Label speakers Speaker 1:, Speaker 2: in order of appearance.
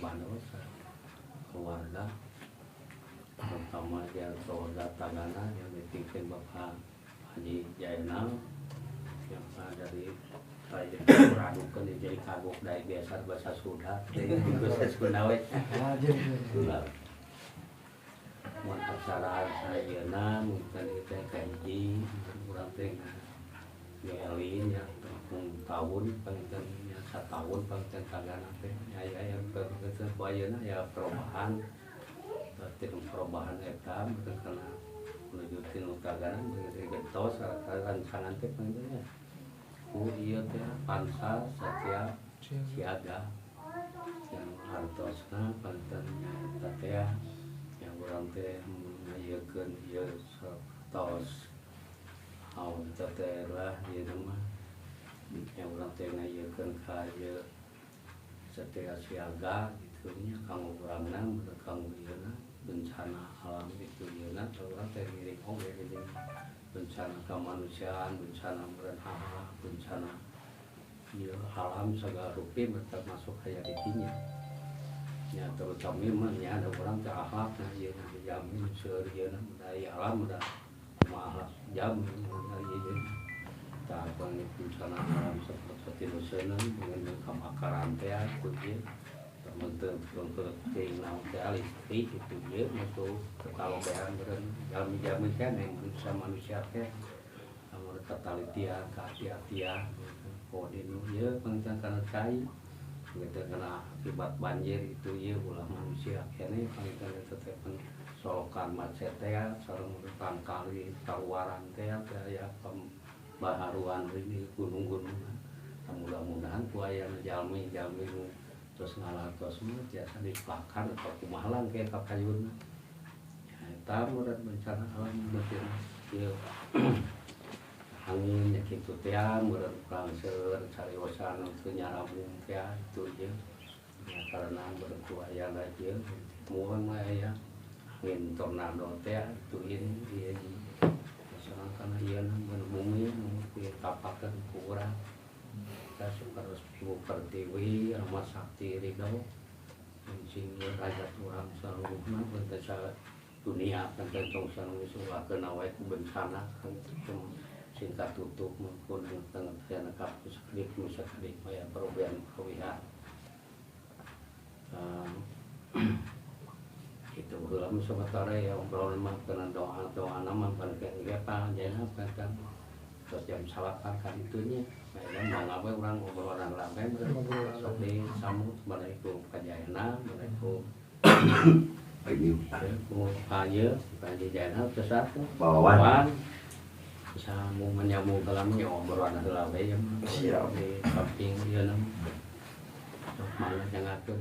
Speaker 1: Bandos, keluarga, terutama yang keluarga Tagana yang dipimpin Bapak Haji Jainal yang dari saya beradukan jadi kagok dari biasa bahasa Sunda, bahasa Sunda we. Sunda. Mun acara ayeuna mungkin itu kahiji urang teh ngeelin ya tahun panginten nya satahun panginten Tagana teh aya aya ku ayeuna ya perubahan tinu perubahan eta meureun kana menuju tinu Tagana gentos rancangan teh panginten nya ku ieu teh Pansa Satya Siaga yang hartosna panginten nya eta teh yang urang teh ngayekeun ieu tos naon eta teh lah ieu mah yang urang teh ngayekeun ka ieu Satya Siaga gitu nya kanggo urangna kanggo ieuna bencana alam itu ieuna urang teh ngiring oge gitu bencana kemanusiaan, bencana meureun bencana ieu alam sagala rupi termasuk aya di dinya nya, terutama mah nya ada urang teh akhlakna ieu dijamin seueur ieu daya alam udah kumaha akhlak jamin ieu tah bencana alam seperti nu dengan kebakaran teh ku ieu teuing naon teh listrik itu ieu itu kalobehan meureun jalmi-jalmi keneh manusia manusia teh lamun katalitian kehati-hatian kodinu ieu panginten kana cai gitu kena akibat banjir itu ieu ulah manusia keneh panginten eta teh solokan macet teh sareng tangkali kaluaran teh aya pembaharuan di gunung-gunung. Mudah-mudahan ku aya jalmi-jalmi nu terus ngalartos mah tiasa dipelakan atau kumaha lah engke ka payunna ya eta meureun bencana alam berarti ieu angin nya kitu teh meureun urang seueur cariosan teu nyarambung teh itu ieu ya karena meureun ku aya ieu muhun mah aya angin tornado teh itu ieu misalkan kana ieu bumi nu ditapakeun ku urang kita supados Ibu Pertiwi Rumah Sakti Ridho sing rakyat urang saluruhna benteng dunia benteng tong sareng ulah kena wae ku bencana sing katutup mungkun tengah tengah kapus sakedik nu sakedik aya perubahan perubahan itu heula mah sabatara ya obrolan mah kana doa doa mah pan ge panjenengan kan terus jam 9 kan itunya nah mau ngawe urang obrolan lambe sok di sambut bade ku kajayana bade ku ku kaye kajayana terus satu
Speaker 2: Bawawan.
Speaker 1: Sambung menyambung dalam ya obrolan heula we ya.
Speaker 2: Siap.
Speaker 1: Di samping ieu mah sok mangga jangakeun.